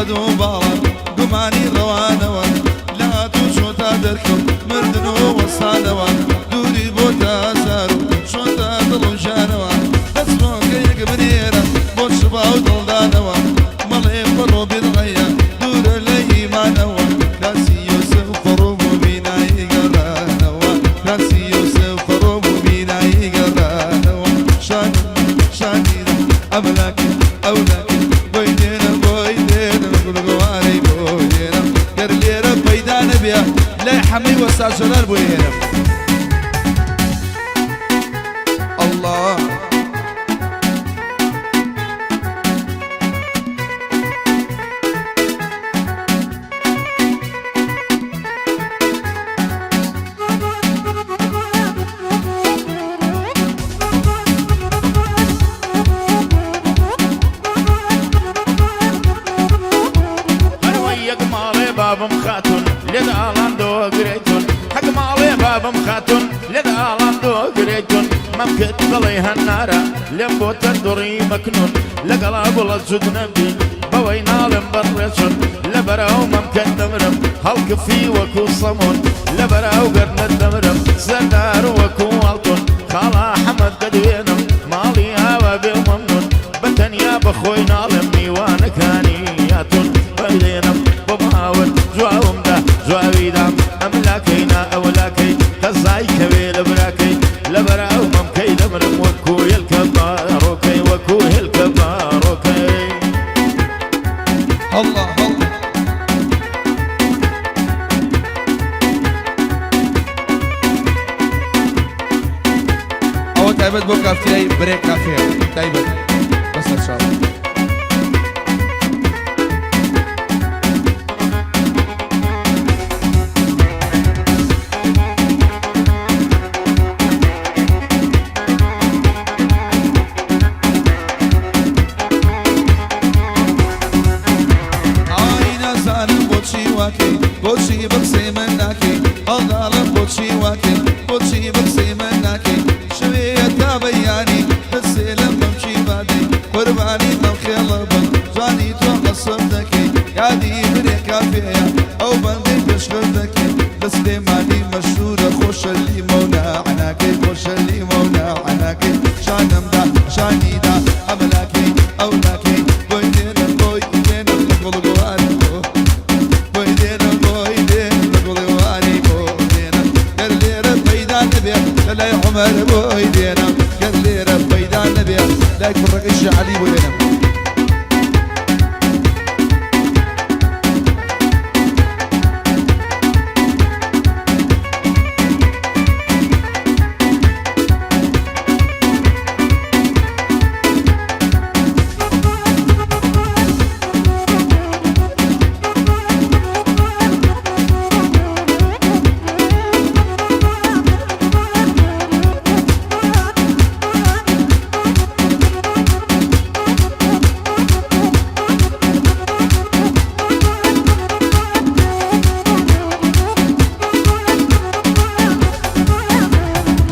قەد و باڵا گومانی ڕەوانەوە لە هاتوو چۆتا دەرکەوت مردن و وەستانەوە دووری بۆتە ئازار و چۆتە دڵ و ژانەوە دەستڕۆکەیەک بنێرە بۆ شبا و دڵدانەوە مەڵێ فەڕۆ بیرڕەیە دوورە لە ئیمانەوە کاسی یوسف فەڕۆ بۆ بینایی گەڕانەوە کاسی یوسف فەڕۆ بۆ بینایی گەڕانەوە شانم شانیرە ئەملاکەی ئەولاکەی بۆی دێنم بۆی دێنم گوڵگوارەی بۆ دێنم گەر لێرە پەیدا نەبێ لای حەمەی وەستا جەلال بۆی هێنم ئەڵڵا. هەروەی یەک ماڵێ بابم خاتون لێت ئاڵان دۆگرێتون حەک ماڵێ بابم خاتون لێت ئاڵان دۆگرێتون مەمکت دڵی هەنارە لێم بۆتە دوڕی مەکنون لەگەڵا گوڵە جوت نەبی بەوەی ناڵێم بەڕێچون لەبەرئەو مەمکەت دەمرم هەڵکفی وەکو سەمون لەبەرئەو گەردنت دەمرم زەردار وەکو ئاڵتون خاڵا حەمەد دەدوێنم ماڵی ئاوا بێ و مەمنون بە تەنیا بە خۆی ناڵێم میوانەکانی هاتون بەلێنم بۆ ماوت جواوم دا جواوی دام ئەم لاکەی نا ئەو لاکەی قەزای کەوێ لە براکەی لەبەرئەو مەمکەی دەمرم وەکو هێلکە باڕۆکەی وەکو هێلکە باڕۆکەی. هەڵڵا هەڵڵا. ئەوە تایبەت بۆ کافتریای برێ کافێ تایبەت بەسەر چاو. ئای نازانم بۆچی واکەی بۆچی بە قسەی من ناکەی هەڵداڵم بۆچی واکەی بۆچی بە قسەی من ناکەی شەوێ تا بەیانی دەستێ لەم مەمکی بادەی قوربانی ئەم خێڵە بم جوانی تۆ قەسم دەکەی یادی برێ کافێیە ئەو بەندەی پێشخر دەکەی لە سلێمانی مەشهورە خۆشە لیمە و ناعناکەی خۆشە لیمە و ناعناکەی شانم دا شانی دا ئەمە لاکەی ئەو لاکەی بۆی دێنم بۆی دێنم لە گوڵ گوارم بۆ بۆی دێنم بۆی دێنم لە گوڵ گواری بۆ دێنم گەر لێرە پەیدا نەبێ لە لای عومەر بۆی دێنم گەر لێرە پەیدا نەبێ لای کوڕەکەی شێعەلی بۆ دێنم.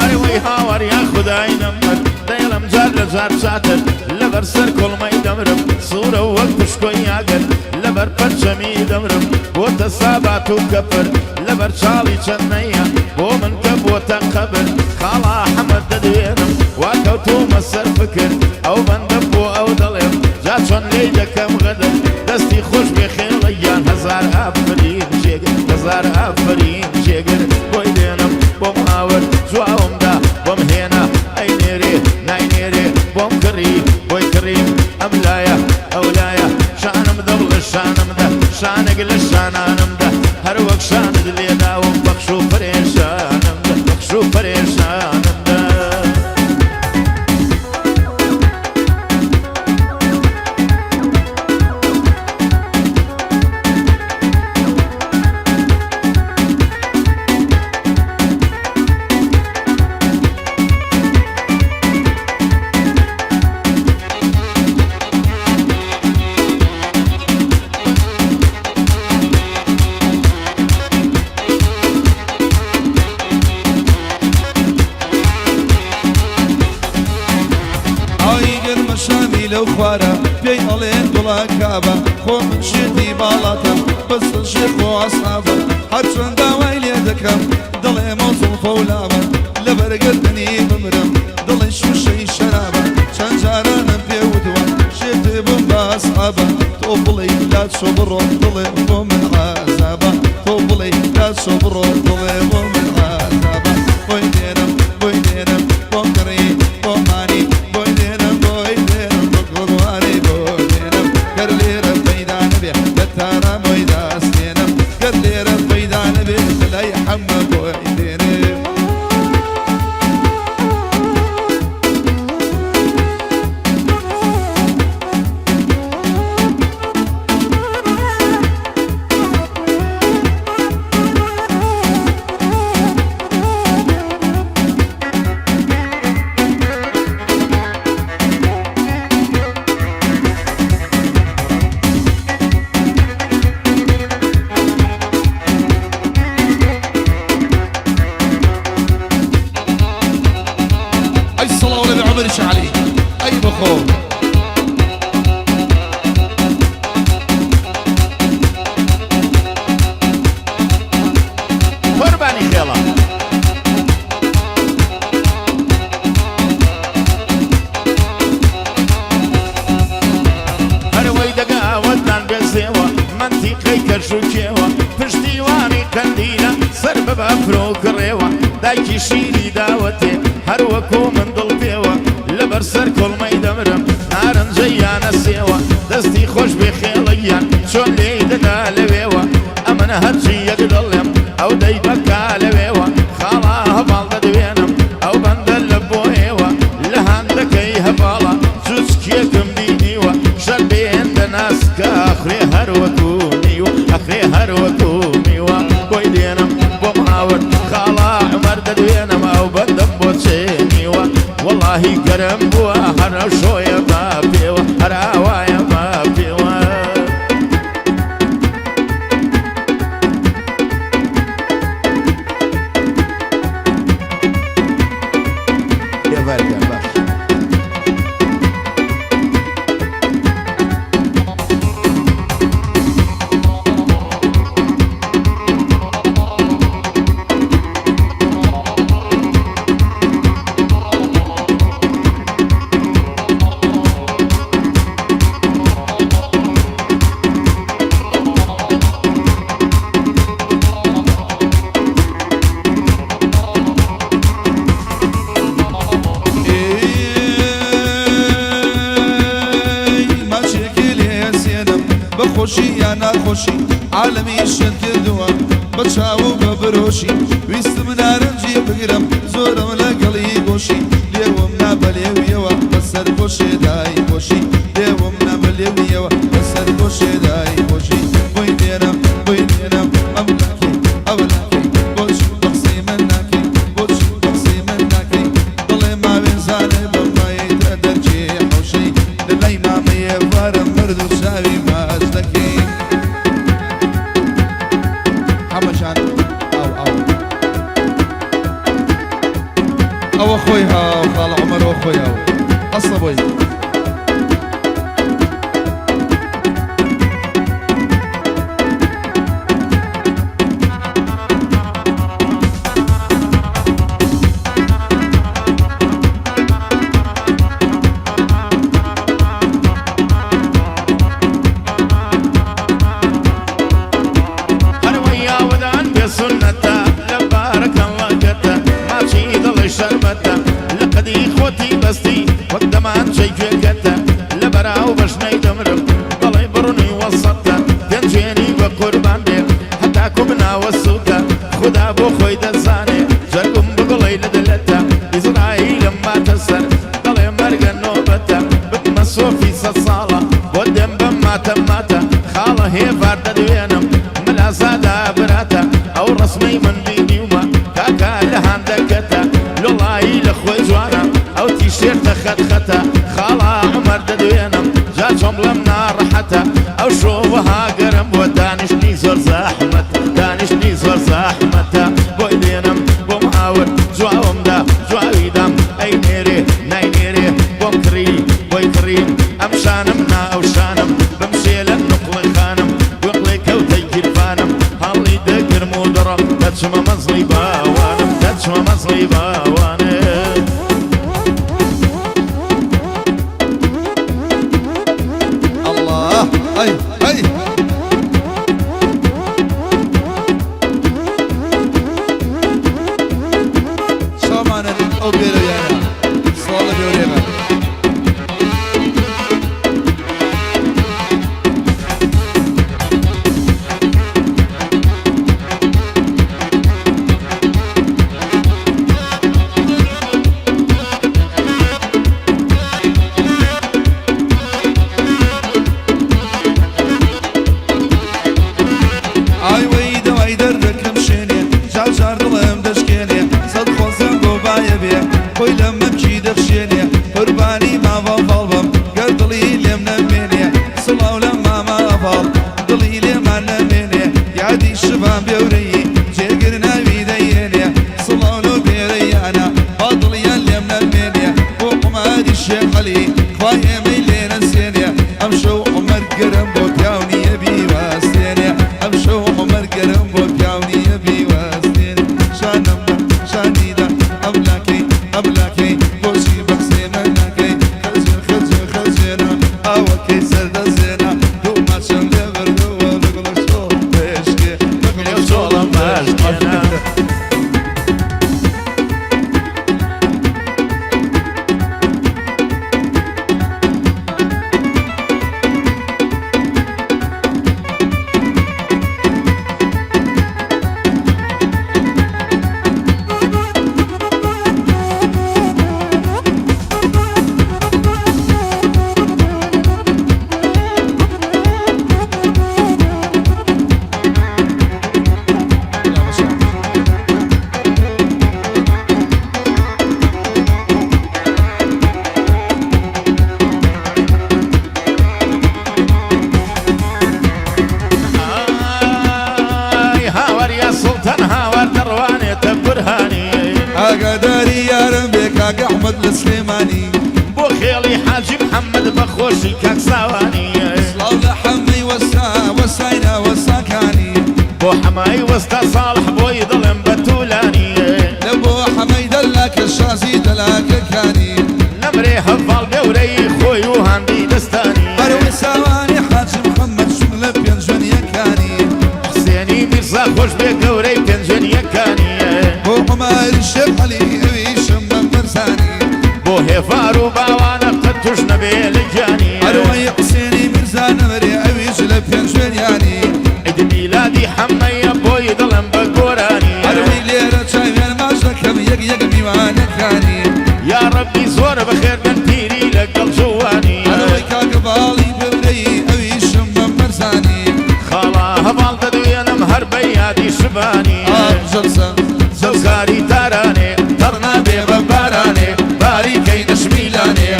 ئەرێ وەی هاوار یا خودای نەمر دەیڵم جار لە جار چاتر لەبەر سەر کوڵمەی دەمرم سوورە وەک پشکۆی ئاگر لەبەر پەرچەمی دەمرم بۆتە سابات و کەپر لەبەر چاڵی چەند نەیە بۆ من کە بۆتە قەبر خاڵا حەمەد دەدوێنم وا کەوتوومە سەر فکر ئەو بەندە بۆ ئەو دەڵێم جا چۆن لێی دەکەم غەدر دەستی خۆش بێ خێڵە گیان هەزار ئافەرین جێگر هەزار ئافەرین جێگر بۆی دێنم بۆم ئاورد جواوم دا بۆم هێنا ئەی نێرێ نای نێرێ بۆم کڕی بۆی کڕیم ئەم لایە ئەو لایە شانم دە بڵێ شانم دە شانێک لە شانانم دە هەر وەک شانت لێداوم پەخش و پەرێشانم دە پەخش و پەرێشانم دە. لەو خوارە پێی ئەڵێن گوڵە کابە خۆ من شێتی باڵاتم بەس شێخ و عەسابە هەرچەند داوای لێ دەکەم دەڵێ مەوزوڵفە و لابە لەبەر گەردنی بمرم دڵی شووشەی شەرابە چەند جارانم پێ وتووە شێت بم بە ئەسحابە تۆ بڵێی لات شۆ بڕۆ دڵێ بۆ من عەزابە تۆ بڵێی لات شۆ بڕۆ دڵێ بۆ من عەزابە بۆی دێنم بۆی دێنم بۆم کڕی بۆ مانی بۆی دێنم بۆی دێنم بۆ گوڵوارەی بۆ دێنم گەر لێرە پەیدا نەبێ لە تاران بۆی داستێنم گەر لێرە پەیدا نەبێ لە لای حەمە بۆی دێنم. ئەی سڵاو لە عومەری شەعلی ئەی بخۆ. قوربانی خێڵە. هەروەی دەگاوەتان بێزێوە مەنتیقەی کەش و کێوە پشتیوانی قەندیلە سەر بە بەفرۆ کڕێوە دایکی شیری داوەتێ هەر وەکۆ من دڵ پێوە لەبەر سەر کوڵمەی دەمرم نارنجەی یانە سێوە دەستی خۆش بێ خێڵەگیان چۆن لێی دەدا لەوێوە ئەمن هەرچی یەک دەڵێم ئەو دەی بەکا لەوێوە خاڵا هەڤاڵ دەدوێنم ئەو بەندە لە بۆ ئێوە لە هاندەکەی هەڤاڵە چوچکێکم بینیوە شەر بێندە ناسکە ئەخرێ هەر وەکو میوە ئەخرێ هەر وەکو میوە بۆی دێنم بۆم هاورد خاڵا عومەر دەدوێنم ئەو بەندەم بۆ چێنیوە وەڵاهی گەرم بووە هەر ئەو شۆیە بە پێوە هەر ئاوایە بە پێوە. ئێڤارگیان باش. ئێی ماچێکی لێ ئەسێنم بە خۆشی یا ناخۆشی عالەمی شێت کردووە بە چاو و بە برۆشی ویستم نارنجی بگرم زۆرم لەگەڵی گۆشی لێوم نا بە لێویەوە بەسەر گۆشێ دای پۆشی لێوم نا بە لێویەوە بەسەر گۆشێ دای پۆشی بۆی دێنم بۆی دێنم ئەم لاکەی ئەو لاکەی بۆچی بە قسەی من ناکەی بۆچی بە قسەی من ناکەی دڵێ ماوێن زانێ بە مایتە دەرکێ حەوشەی لە لای مامە ئێوارە مرد و چاوی ماچ دەکەی حەمەجان ئاو ئاو ئەوە خۆی هاو خاڵە عومەر ئەوە خۆی هاو ئەسڵە بۆی. هەروەی ئاوەدان بێ سوننەتە لە بارەکەڵڵەکەتە ماچی دڵی شەربەتە لە قەدی خۆتی بەستی وەک دەمانچەی گوێکەتە لە بەراو بەژنەی دەمرم دەڵێ بڕنی وەسەتە گەنجێنی بە قوربان بێ هەتاکو بناوە سوکە خودا بۆ خۆی دەزانێ جەرگم بگوڵەی لە دلەتە ئیزرائیلم ماتە سەر دەڵێ مەرگە نۆبەتە ببمە سۆفی سەد ساڵە بۆ دێم بەم ماتە ماتە خاڵە هێڤار دەدوێنم مەلا زادە براتە ئەو ڕەسمەی من بینیومە کاکە لە هاندەکەتە لۆڵایی لە خۆی جوانە ئەو تیشێرتە خەت خەتە خاڵە عومەر دەدوێنم جا چۆن بڵێم ناڕەحەتە ئەو شۆ وەها گەرم بووە دانیشتنی زۆر زەحمەت دانیشتنی زۆر زەحمەتە بۆی دێنم بۆم هاورد جواوم دا جواوی دام ئەی نێرێ ناینێرێ بۆم کڕی بۆی کڕیم ئەم. کاک ئەحمەد لە سلێمانی. بۆ خێڵی حاجی محەممەد بە خۆشی کاک ساوانی. سڵاو لە حەمەی وەستا وەستای ناوەستاکانی. بۆ حەمای وەستا ساڵح بۆی دڵم بە تولانی. لە بۆ حەمەی دەلاکە شازی دەلاکەکانی. نەمرێ هەڤاڵ گەورەی خۆی و هاندی دەستانی. بەرەوەی ساوانی حاجی محەممەد چوون لە پێنجوێنییەکانی. حسێنی میرزا خۆش بێ گەورەی پێنجوێنییەکانی. بۆ عومەری شێخ عەلی ئەویشم بە مەرزانی. بۆ هێڤار و باوانە قەت توش نەبێ لە گیانی. ئەرەوەی حسێنی میرزا نەمرێ ئەویش لە پێنجوێنیانی. عید میلادی حەمەیە بۆی دڵم بە گۆرانی. ئەرەوەی لێرە چاویان ماچ دەکەم یەک یەک میوانەکانی. یا ڕەبی زۆر بەخێر بن پیری لەگەڵ جوانی. ئەرەوەی کاکە باڵی گەورەی ئەویشم بە مەرزانی. خاڵا هەواڵ دەدوێنم هەر بە یادی شبانی. ئاخ جەلسە جەلسە. سەوکاری تارانێ تەڕ نابێ بە بارانێ باریکەی نەشمیلانێ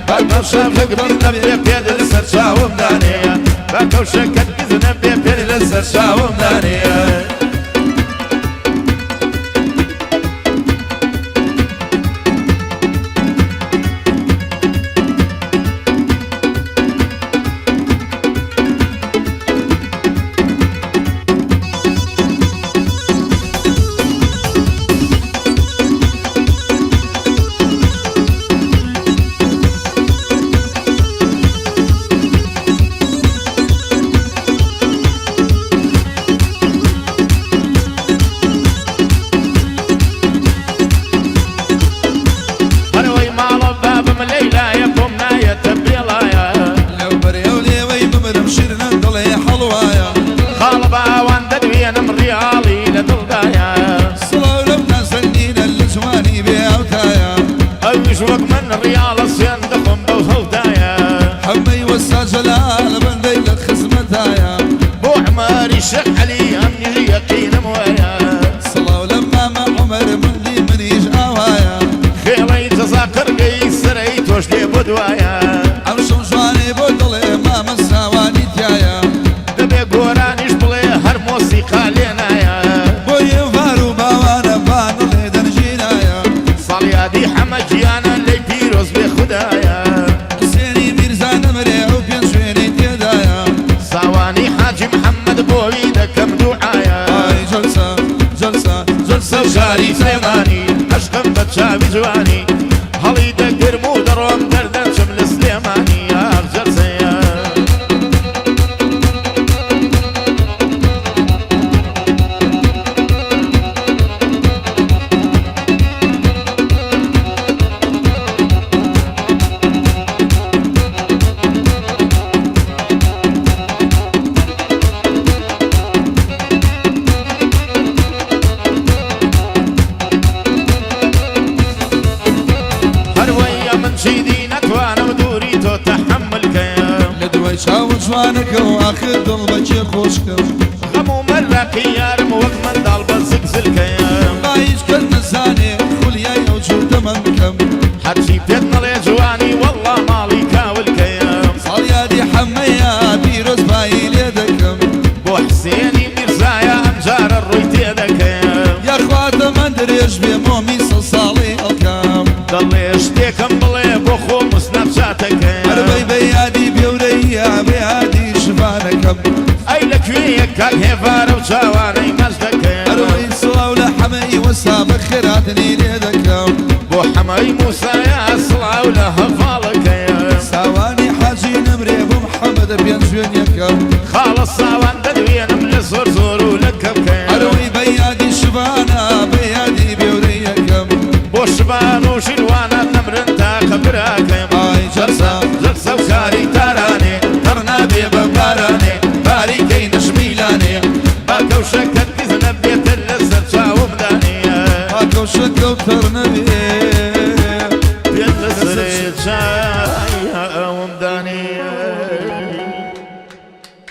با کەوشەکەت نەبێ پێت لەسەر چاوم دانێ با کەوشەکەت نەبێ پێت لەسەر چاوم دانێ. هەرەوەی ماڵە بابم لەیلایە بۆم نایەتە بێڵایە. لەو بەرێ و لێوەی بمرم شیرنە دڵێ حەڵوایە. خاڵە باوان دەدوێنم ڕیاڵی لە دڵدایە. سڵاو لەم نازەنینە لە جوانی بێ هاوتایە. ئەویش وەک من ڕیاڵە سوێن دەخۆم بەو هەوتایە. حەمەی وەستا جەلال بەندەی لە خزمەتایە. بۆ عومەری شێخ عەلی ئەمنیش یەقینم وایە. سڵاو لەم مامە عومەر ملی منیش ئاوایە. خێڵەی جەزا قڕگەی سەرەی تۆش لێ بۆ دوایە. ئەم شەو جوانێ بۆ دڵێ مامە ساوانی تایە. دەبێ گۆرانیش بڵێ هەر مۆسیقا لێ نایە. بۆ ئێوار و باوانە بانڵێ دەنگینایە. ساڵیادی حەمە گیانە لەی پیرۆز بێ خودایە. حسێنی میرزا نەمرێ ئەو پێنجوێنەی تێدایە. ساوانی حاجی محەممەد بۆوی دەکەم دوعایە. ئای جەلسە جەلسە جەلسە سەو شاری سلێمانی عەشقم بە چاوی جوانی هەڵی دەگرم و دەڕۆم دەردەچم لە سلێمانی ئاخ جەلسەیە. هەروەیە من چیدی نەتوانم دووری تۆ تەحەممول کەم. لە دوای چاوە جوانەکە و ئاخر دڵ بەکێ خۆشکەم. غەم و مەراقی یارم وەک منداڵ بە زگزلکەم. با هیچ کەس نەزانێ خولیای ئەو جووتەمەن بکەم. هەرچی پێت نەڵێ جوانی وەڵڵا ماڵی کاولکەیم. ساڵیادی حەمەیە پیرۆز بایی لێ دەکەم. بۆ حسێنی میرزایە ئەمجارە ڕووی تێدەکەم. یاخوا تەمەن درێژ بێ مۆمی سەد ساڵی ئەڵکەم. دەڵێ شتێکم بڵێ بۆ خۆم و سناپچاتەکەم. هەروەی بە یادی بێورەیە بە یادی شڤانەکەم. ئەی لەکوێیە کاک هێڤارە و چاوانەی مەز دەکەم. هەروەی سڵاو لە حەمەی وەسا بە خێراتنی لێ دەکەم. بۆ حەمەی موسایە سڵاو لە هەڤاڵەکەیم. ساوانی حاجی نەمرێ بۆ محەممەد پێنجوێنیەکەم. خاڵە ساوان دەدوێنم لە زۆر زۆر و لە کەمکەم. هەروەی بە یادی شڤانە بە یادی بێورەیەکەم. بۆ شبان و ژیروانە نەمرن تاقە براکەم. ئای جەلسە جەلسە و کاری تارانێ تەڕ نابێ بە بارانێ باریکەی نەشمیلانێ با کەوشەکەت گز نەبێتە لەسەر چاوم دانێ. با کەوشەکە و تەڕ نەبێ.